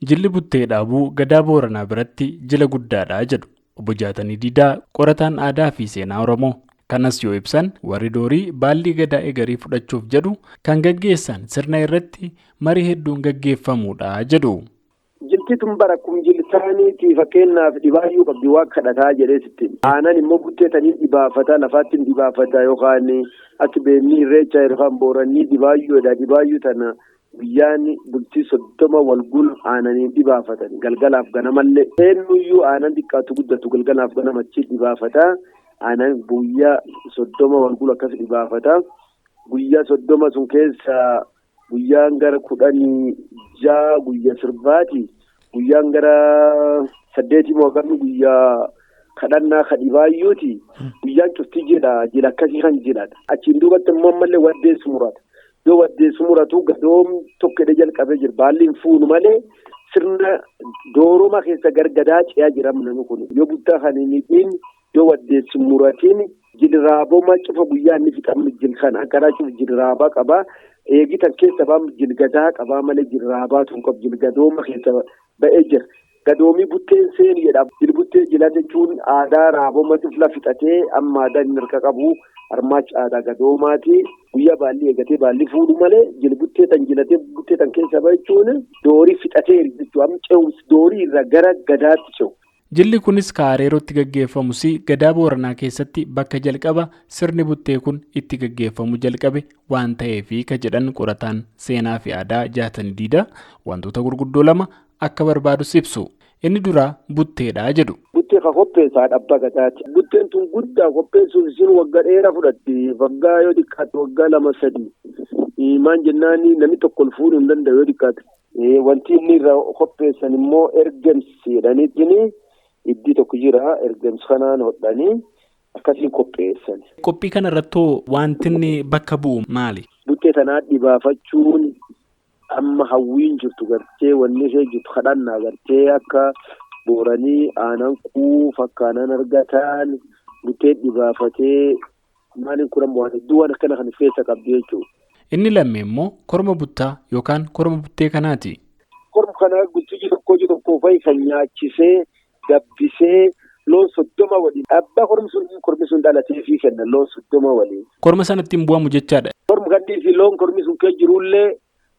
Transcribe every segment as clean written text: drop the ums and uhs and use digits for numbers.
Jilli buttee dhaabuu Gadaa Booranaa biratti jila guddaadha jedhu Obbo Jaatanii Diidaa, qorataan aadaa fi seenaa Oromoo. Kanas yoo ibsan, warri Doorii baallii Gadaa egarii fudhachuuf jedhu kan gaggeessan sirna irratti marii hedduun gaggeeffamuudha jedhu. Jilti tun bara kun jiltaaniiti, fakkeenyaaf dhibaayyuu qabdi, waan kadhataa jedhee sitti. Aanan immoo butteetanii dhibaafata, lafaatti dhibaafata, yookaan akka beekni irreecha yookaan booranii dhibaayyuudha. Dhibaayyuu tana guyyaan bultii 30 wal gul aananiin dhibaafatan, galgalaaf ganamallee. Eenyuyyuu aanan xiqqaatu guddatu galgalaaf ganamachi dhibaafata. Aanan guyyaa 30 wal gul akkas dhibaafata. Guyyaa 30 sun keessa guyyaan gara 16 guyyaa sirbaati. Guyyaan gara 8 immoo akkamii guyyaa kadhannaa ka dhibaayyuuti. Guyyaan cuftii jedha, jila akkasii kan jedhadha. Achiin duubatti immoo ammallee waddeessu murata. Yoo waddeessu muratu gadoom tokkodha jalqabee jira. Baalli hin fuunu malee sirna dooroma keessa gargadaa ce'aa jira namni kun. Yoo guddaa kan hin hidhiin, yoo waddeessu muratiin, jilraaboma cufa guyyaa inni fixamu jil kana karaa cufa jilraabaa qaba. Eegitan keessa baan jilgadaa qabaa malee jilraabaa tun qabu, jilgadooma keessa ba'ee jira. Gadoomii butteen seeni jedha. Jilbuttee jila jechuun aadaa raaboma cufla fixatee amma aadaa inni harka qabu armaachi aadaa gadoomaati. Guyyaa baalli eegatee baalli fuudhu malee jilbuttee tan jilatee buttee tan keessa ba'a jechuun doorii fixatee jechuudha. Amma ce'umsi doorii irraa gara gadaatti ce'u. Jilli kunis Kaareerootti gaggeeffamus Gadaa Booranaa keessatti bakka jalqaba sirni buttee kun itti gaggeeffamu jalqabe waan ta'eefi ka jedhan qorataan seenaa fi aadaa Jaatanii Diidaa, wantoota gurguddoo lama akka barbaadus ibsu. Inni duraa butteedha jedhu. Buttee ka qopheessaa abbaa gadaati. Butteen tun guddaa qopheessuuf isin waggaa dheeraa fudhatti. Waggaa yoo xiqqaate waggaa 2, 3. Maan jennaan, namni tokko ol fuudhuu hin danda'u yoo xiqqaate. Wanti inni irraa qopheessan immoo ergemsi jedhaniitiin iddii tokko jira, ergemsi kanaan hodhanii akkasiin qopheessan. Qophii kana irrattoo wanti inni bakka bu'u maali? Buttee tanaa dhibaafachuun amma hawwiin jirtu gartee, wanni ishee jirtu kadhannaa gartee, akka booranii aanan quufa akka aanan argatan buttee dhibaafatee maaliin kun ammoo waan hedduu waan akkana kan of keessa qabdi jechuudha. Inni lammii immoo korma buttaa yookaan korma buttee kanaati. Korma kana bultii tokko tokko fa'i kan nyaachisee gabbisee loon 30 waliin abbaa kormi sun dhalatee fi kenna loon 30 waliin. Korma sanatti hin bu'amu jechaadha. Korma kannii fi loon kormi sun kee jirullee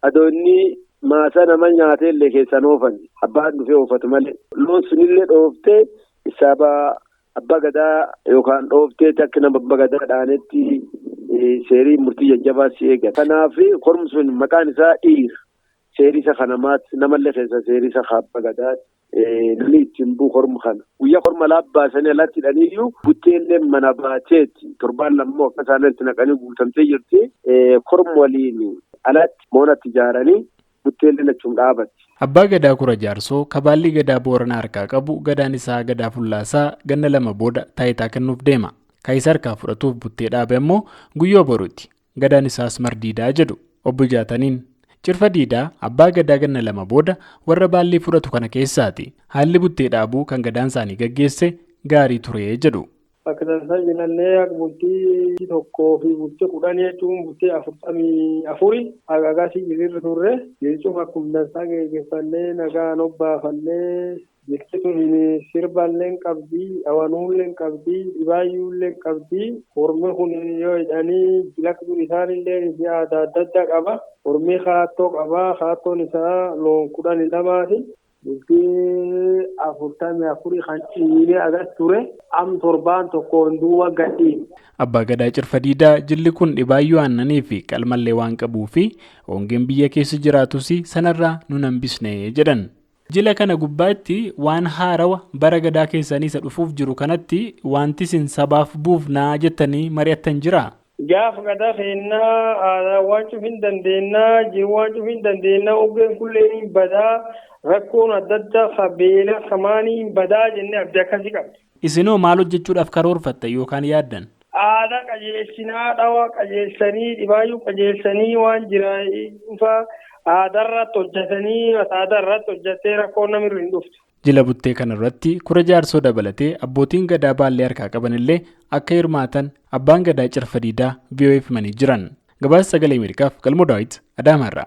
adoo inni maasaa nama nyaatee illee keessan oofan, abbaan dhufee oofatu malee. Loon sunillee dhooftee isaaba abbaa gadaa yookaan dhooftee akka nama abbaa gadaa dhaanetti seerii murtii jajjabaa si eega. Kanaaf kormi sun maqaan isaa dhiira. Seerii isa kanamaatti namallee keessa seerii isa abbaa gadaati. Namni ittiin bu'u korma kana. Guyyaa korma laabbaasanii alatti hidhaniiyyuu butteellee mana baateetti torbaan lammoo akka isaan itti naqanii guutamtee jirti. Korma waliin alatti moonatti ijaaranii butteellee achuun dhaabatti. Abbaa Gadaa Kura Jaarsoo kabaalli Gadaa Booranaa harkaa qabu, gadaan isaa Gadaa Fullaasaa ganna 2 booda taayitaa kennuuf deema. Kan isa harkaa fudhatuuf buttee dhaabe ammoo guyyoo boruuti. Gadaan isaas Mardiidaa jedhu Obbo Jaataniin. Cirfa Diidaa abbaa gadaa ganna 2 booda warra baallii fudhatu kana keessaati. Haalli buttee dhaabuu kan gadaan isaanii gaggeesse gaarii ture jedhu. Bakka dansaa jennee akka bultii 1 fi bultii 10 jechuun bultii 44 hagagasii jirrirra turre, jechuun akkuma dansaa geggeeffannee nagaan obbaafannee. Jilti tun sirballee qabdi, awanuullee qabdi, dhibaayyuullee qabdi. Hormi kun yoo jedhanii jilaktuun isaanillee aadaa adda addaa qaba. Hormi kaattoo qaba. Kaattoon isaa loon 12ti. Bultii 44 kan ciinee agas ture. Am torbaan tokkoon duuba gadhiin. Abbaa Gadaa Cirfa Diidaa jilli kun dhibaayyuu aannanii fi qalmallee waan qabuu fi hongeen biyya keessa jiraatus sanarraa nun hambisne jedhan. Jila kana gubbaatti waan haarawa bara gadaa keessanii isa dhufuuf jiru kanatti wanti isin sabaaf buufnaa jettanii mari'attan jira? Gaafa gadaa keennaa aadaa waan cufin dandeennaa jiru, waan cufin dandeennaa, oggeen kulleen badaa, rakkoon adda addaa beela kamaanii badaa jennee abdii akkasii qabdi. Isinoo maal hojjechuudhaaf karoorfattan yookaan yaaddan? Aadaa qajeelchinaa, dhawaa qajeelchanii, dhibaayyuu qajeelchanii, waan jira dhufa aadaa irratti hojjetanii, aadaa irratti hojjettee rakkoon namirra hin dhuftu. Jila buttee kanarratti Kura Jaarsoo dabalatee abbootiin gadaa baallee harkaa qabanillee akka hirmaatan abbaan gadaa Cirfa Diidaa VOA'f himanii jiran. Gabaasa Sagalee Ameerikaaf Galmoo Daawit Adaamaarraa.